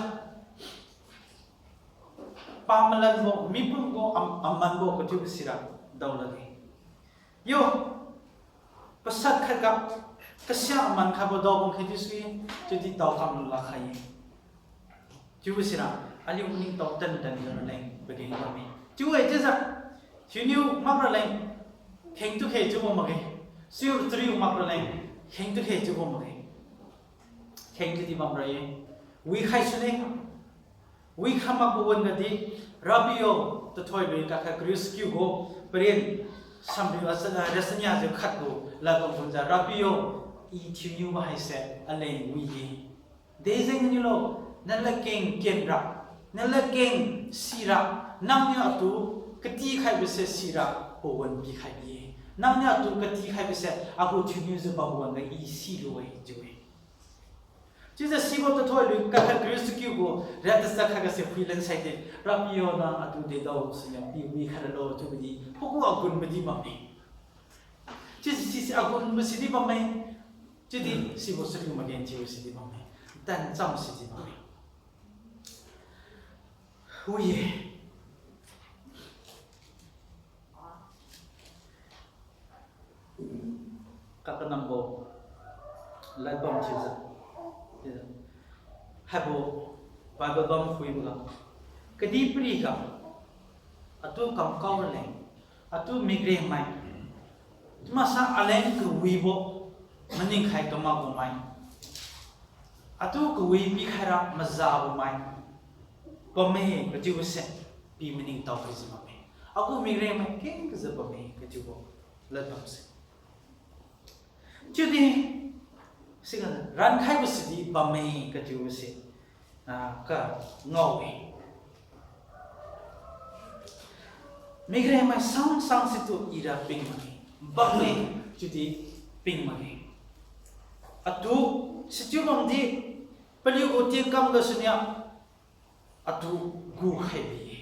pamalanbo, mipum gu am-, amanbo kachiubo sira daolakge. Yo, pasat khatga kasia aman khaibo daobam khe di sui-e, chiudi daokam lak khai-e. Chiubo sira, aliu maningtao tan-tanjiu raleng pageng bamme. Chiu-e chiujiu, thiuniu makraleng kheng tukhe chiubo makge. Chiu chariu makraleng kheng tukhe chiubo makge. Kheng tudi bamra-e. Wikhai sune. Wikhai makbo wan-ga di, Rapiu yo, tathoi lui kakhat kariu sakiu gu, paren samriu asa, ah, rasania jiu khat gu ladbam gunjiu, Rapiu yo, i thiuniubo haise aleng wi-e. Dejeng niulo, naladkeng kenra, naladkeng sira, nangniu atu katikhaibo se sira pawan pikhai bi-e. Nangniu atu katikhaibo se agu thiuniujiu bambo wan-ga i silu-e chiu-e. Chiujiu sibo tathoi lui kakhat kariu sakiu gu, riat tachak khatga se phuilan saide, Rapiu yo nang atu dedao siniu piwi khairalo chiubo di, pagu agunbo di bamme. Chiujiu sise agunbo sidi bamme. Chiudi sibo chariu magenthiu sidi bamme. Tancham sidi bamme. Wi-e. Kakanambo ladbam thiujiu, haibo Bible bam phuiboga, kadihpiriga atu kamkao raleng, atu mikremai, chiumasa aleng kawibo maningkhai kamakbo mai, atu kawi pikhaira mazabo mai bamme kachiubo se pi maningtao khaiji bamme. Agu mikremai keng kajiu bamme kachiubo ladbamse. Chiudi, siga rankhaibo sidi bamme kachiubo se, ah, kangao-e. Mikremai sang sang situ ira ping makge, bamme chiudi ping makge. Atu, sichiu bamdi, paliugu tingkam gasuniu, atu gukhai bi-e.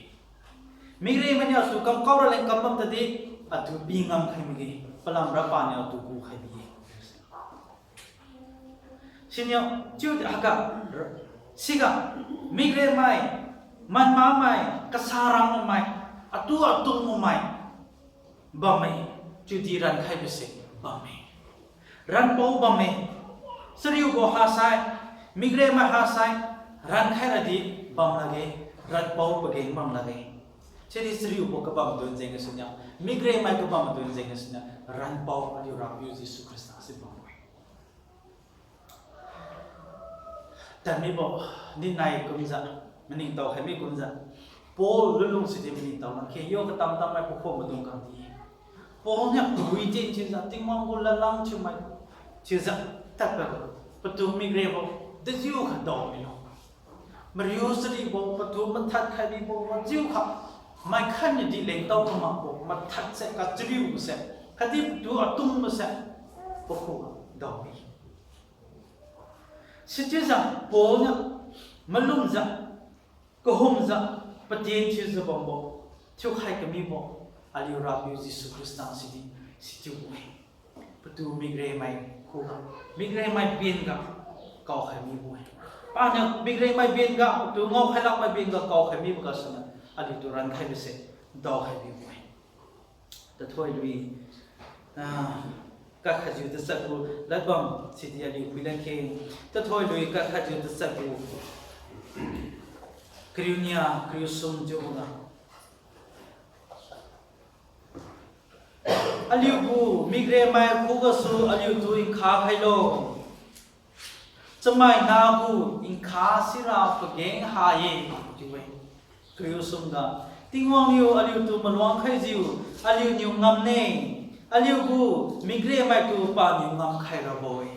Mikremai niu atu kamkao raleng kam bam tadi, atu pi ngamkhai makge, palamra paniu atu gukhai bi-e. Siniu, chiu haiga, siga, mikremai, manmamai, kasarangmai, atu atunmai bamme, chiudi rankhaibo se bamme. Ranpao bamme, chariubo hasai, mikremai hasai, rankhai radi bam lakge, ranpao pageng bam lakge. Chiudi chariubo kabam dun jeng gasuniu, mikremai kabam dun jeng gasuniu, ranpao aliu Rapiu Jesu Khrista se bamme. Tadmibo, ninai kumjiu, maningtao khaimi kumjiu, Paul lunlung sidi maningtao lakge, yo katam-tam mai pakhuan maidung khangdi. Paul niu kawi din chiujiu, Tingwang gu ladlang thiumai chiujiu, tadpad patu mikrebo dejiukha dao milo. Mariu charibo patu mathad khai bibo wajiukha, maikhat niudi lengtao kamakbo mathadse, kachariubose, khatdi patu atungbose, pakhuga dao mi. Sichiujiu Paul niu malumjiu, kahumjiu, patien thiujiu bambo, thiukhai kamibo, aliu Rapiu Jesu Khrista sidi, sichiubo-e. Patu mikremai khuga, mikremai benga kaokhai mibo-e. Paniu mikremai benga, patu ngaokhai lakmai benga kaokhai mibo gasuniu, aliutu rankhaibo se daokhai mibo-e. Tathoilui, ah, kakhatjiu tachat gu ladbam sidi aliu phuilan khe. Tathoilui kakhatjiu tachat gu kariu nia, kariu sum chiuboga, aliugu mikremai khugasu aliutu nkha khailo. Chamaina gu nkha sira pageng ha-e chiu-e. Kariu sumga, Tingwang niu aliutu maluang khaijiu, aliuniu ngamne, aliugu mikremaitu paniu ngamkhai rabo-e.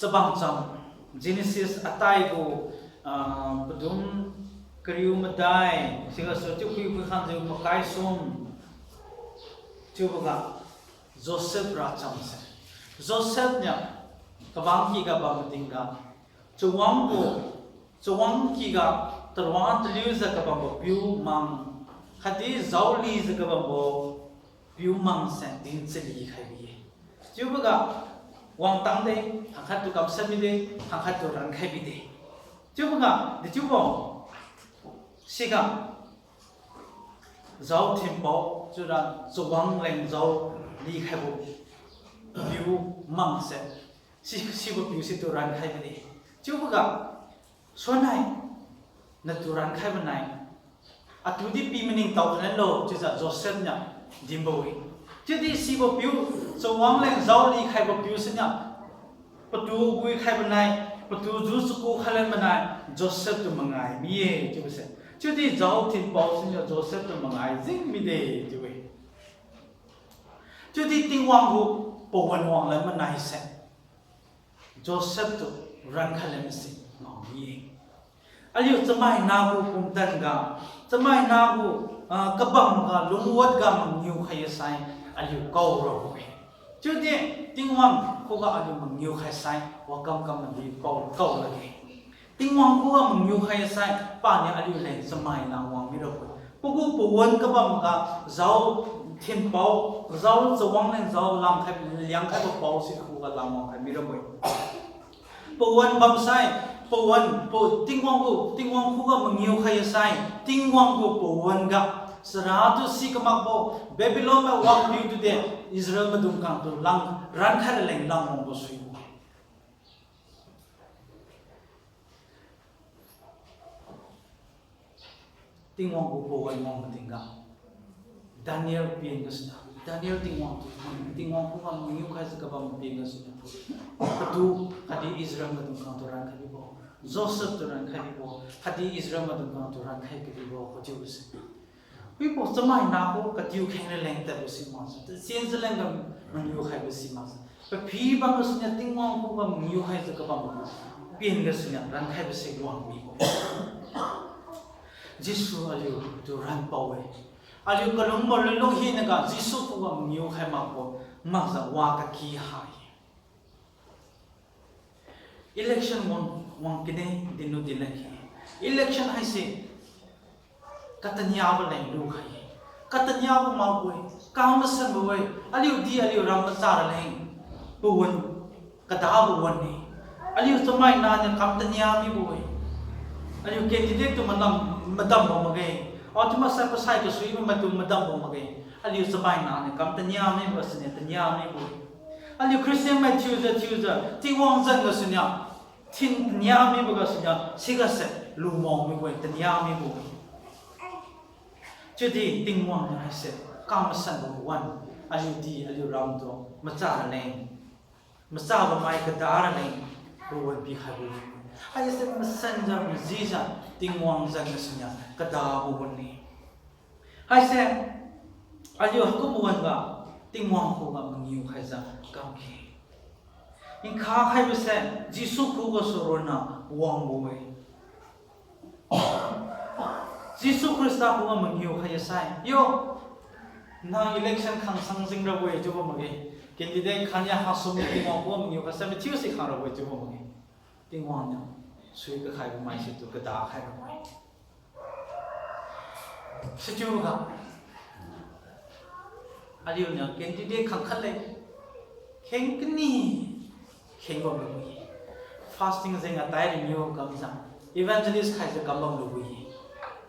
Chabang cham, Genesis atai gu, ah, padum kariu madai, sigasu chiu phui phui khangjiu makai sum, chiuboga, Joseph racham se. Joseph niu kabang kyga bam tingga, chawang gu, chawang kyga, taruang taliujiu kabambo piumang, khatdi jaolijiu kabambo piumang se din chali khai bi-e. Chiuboga wangtangde, khangkhattu kamshat mide, khangkhattu rankhai bide. Chiuboga dechiubo, siga jao thinpao chiura chawang leng jao likhaibo piumang se, si, sibo piu situ rankhai bide. Chiuboga, suannai, natu rankhaibo nai, atudi pi maningtao khailo chiujiu Joseph niu dinbo-e. Chiudi sibo piu, chawang leng jao likhaibo piu siniu, patu guikhaibo nai, patu ju chaku khailanbo nai, Joseph tu mangai mi-e chiubo se. Chiudi jao thinpao siniu Joseph tu mangai jing mide chiu-e. Chiudi Tingwang gu pawan wanglan manaise Joseph tu rankhai lanse ngao mi-e. Aliu chamaina gu pumtan ga, chamaina gu, ah, kabam ga lungwat ga mangiu khai sai, aliu kao rabo-e. Chiudi Tingwang khuga aliu mangiu khai sai, wakam kam madi kao, kao lakge. Tingwang khuga mangiu khai sai, paniu aliu leng chamaina wang mirabo-e. Pagu pawan kabam ga, jao thinpao, jao chawang leng jao langkhai, liangkhaibo pao si khuga lam wang khai mirabo-e. Pawan bamsai, pawan, pa, Tingwang gu, Tingwang khuga mangiu khai sai, Tingwang gu pawan ga, saratu si kamakbo, Babylon mai wangpiu tude, Israel maidung khangtu lang, rankhai raleng lam wangbo suibo. Tingwang gu pawan wang matingga, Daniel pen gasuniu, Daniel Tingwang tu, Tingwang khuga mangiu khaijiu kabam pen gasuniu, patu khatdi Israel maidung khangtu rankhai bibo. Joseph tu rankhai bibo, khatdi Israel maidung khang tu rankhai kabibo, kachiubo si. Wibo chamaina khu katiu kheng raleng tadbo si makjiu, tachin chaleng ga mangiu khaibo si makjiu. Paphi bam gasuniu Tingwang khuga mangiu khaijiu kabam. Pen gasuniu rankhaibo si wang mibo. Jesu aliutu ranpao-e. Aliu kalungbo lunlung hinaga Jesu khuga mangiu khai makbo, makjiu wa kaki ha-e. Election wang, wang kine dinlu dinleng khe. Election haise kataniabo leng lukhai-e. Kataniabo makbo-e, kamasanbo-e, aliudi aliu ram macha raleng pawan, kadabo wan-e. Aliu chamaina niu kam tania mibo-e. Aliu candidate tu madam, madambo makge. Achiu masai pasai kasuibo maitu madambo makge. Aliu chamaina niu kam tania mibo gasuniu tania mibo-e. Aliu Christian mai thiujiu thiujiu Tingwang zan gasuniu thin tania mibo gasuniu sigase lumao mibo-e, tania mibo-e. Chiudi Tingwang niu haise kamasanbo wan, aliudi aliu ramtu macha raleng, machabo mai kada raleng pawan pikhaibo-e. Haise masanjiu majijiu Tingwang zan gasuniu kadabo wan-e. Haise aliu haikumbo wan-ga Tingwang khuga mangiu khaijiu kamkhe. Nkha khaibose Jesu khugasu ronna wangbo-e. Jesu Khrista khuga mangiu khaijiu sai yo, nang election khang sang jing rabo-e chiubo makge. Candidate khatnia hasum Tingwang khuga mangiu khaisai mathiu si khang rabo-e chiubo makge. Tingwang niu sui kakhaibo mai situ kada khai rabo-e. Sichiuga aliuniu candidate khangkhat le kheng kani kheng bamlu-e. Fasting jeng atai renew kamjiu, evangelist khaijiu kam bamlu-e.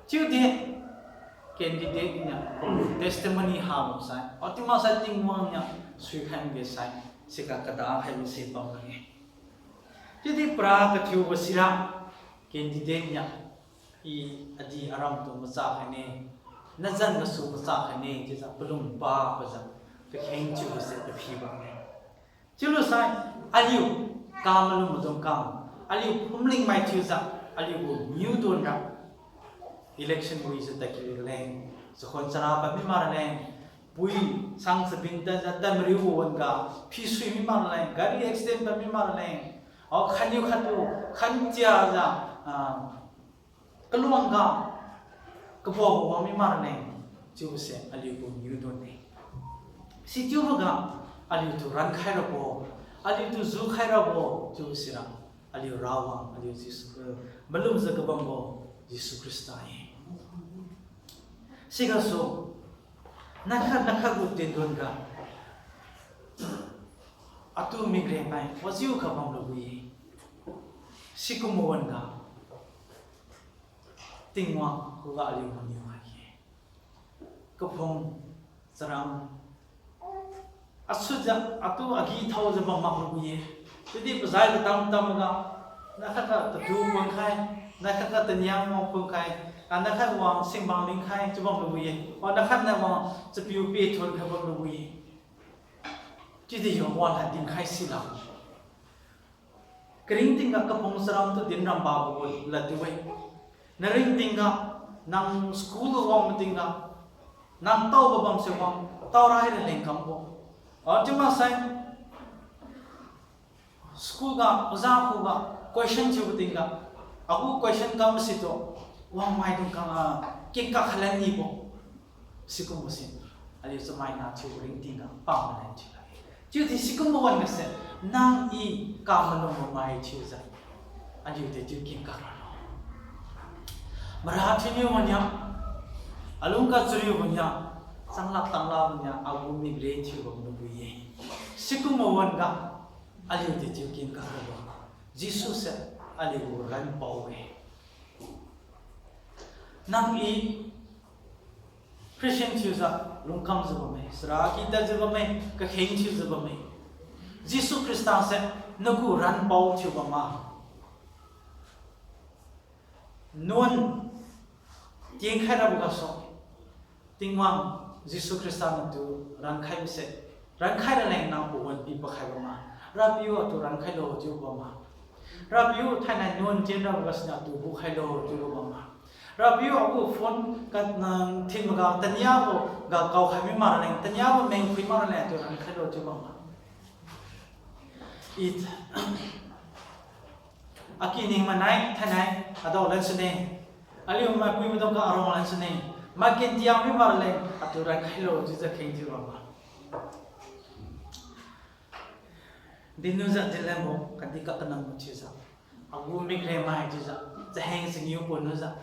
Chiudi candidate niu testimony ha bamsai, achiu maksai Tingwang niu suikhai mge sai, siga kada khaibo si bamlu-e. Chiudi para kathiubo sira, candidate niu, I adi aramtu macha khaine, nazan gasu macha khaine chiujiu palung papajiu kakheng chiubose paphi bamme. Chiulusai aliu kamalum maidung kam, aliu phumling mai thiujiu, aliugu niudon ra election wijiu tadkiu raleng, chakhon chara pami mak raleng, pui sang chabin tadjiu tad mariubo wan-ga phisui mi mak raleng, gari accident pami mak raleng, ao khatniu khattu khantiajiu, ah, kaluang ga kabuakbo wang mi mak raleng, chiubose aliugu niudon-e. Sichiuboga aliutu rankhai rabo, aliutu jukhai rabo chiubo sira, aliu Rawang, aliu Jesu, eh, malumjiu kabambo Jesu Khrista-e. Sigasu nakhat nakhat gu tendon ga atu mikremai wajiukha bamlu-e. Sikumbo wan-ga Tingwang khuga aliu mangiu khai-e. Kaphung charam asujiu atu agi thaojiu bam maklu-e. Chiudi pazai katam tamga, nakhat ga tatu pungkhai, nakhat ga taniang wang pungkhai, a nakhat wang singbang lingkhai chiu bamlu-e. Wa nakhat na wang chapiu pethon khai bamlu-e. Chiudi yo wan ha dinkhai sila. Karingtingga kaphung charamtu din rambabo ladtiuwe. Naringtingga, nang school ga wang matingga, nang taobo bamse wang, taorai raleng kambo. Achiu maksai, school ga oja khuga question thiubo tingga, agu question kam situ, wangmaidung kam, ah, kengkak khalan nibo. Sikumbo si aliu chamaina thiu ringtingga pamalan thiu lakge. Chiudi sikumbo wan-ga se, nang I kamalumbo mai thiujiu, aliu dechiu kengkak ralo. Mara thiuniu wan-niu, alung kachariubo niu, changlak tanglakbo niu agu mikre thiubamlu-e. Sikumbo wan-ga aliu dechiu kengkak ralo. Jesu se aliugu ranpao-e. Nang I Christian thiujiu lungkamjiu bamme, sara kitadjiu bamme, kakheng thiujiu bamme. Jesu Khrista se nagu ranpao thiubam ma? Nuan tienkhai rabo gasu, Tingwang Jesu Khrista natu rankhai bise, rankhai raleng nang pawan pi pakhai bam ma? Rapiu atu rankhailo chiu bam ma? Rapiu, thainai nuan tien rabo gasuniu atu gukhailo chiubo bamma. Rapiu, agu phone ka, ah, thin maga taniabo ga kaokhai mi mak raleng, taniabo mengphui mak raleng atu rankhailo chiu bamma. It, akiningmanai thainai adao lansune. Aliu maipui maidung ga arong lansune. Mai ken tiang mi mak raleng atu rankhailo chiujiu kheng thiu bamma. Dinlujiu dinlenbo khatdi kakanambo chiujiu, agu mikremai chiujiu, chaheng changiu pon lujiu,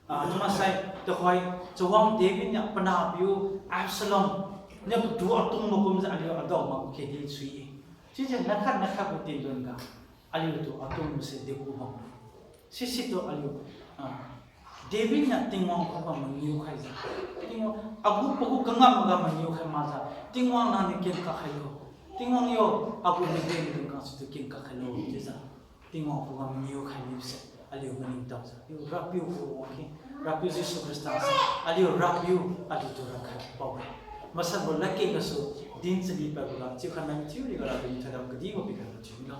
ah, chiumaksai tuhoi chawang David niu panahpiu Absalom niu patu atungbo kumjiu aliu adao mak khe di sui-e. Chiujiu nakhat nakhat gu tinlun ga aliutu atungbo se deku bam. Sisitu aliu, ah, David niu Tingwang khuga mangiu khaijiu, Tingwang, agu pagu kangam ga mangiu khai makjiu, Tingwang nangniu ken kakhailo. Tingwang yo, agu mikrem dungkang situ ken kakhailo chiujiu Tingwang khuga mangiu khai mibose, aliu maningtaojiu aliu Rapiu khuga wangkhe, Rapiu Jesu Khrista se aliu Rapiu, aliutu rankhai pao-e. Masanbo ladkeng gasu din chani paiboga chiukhai mai mathiu riga Rapiu niu thoidam kadibo pikhaibo thiu milo.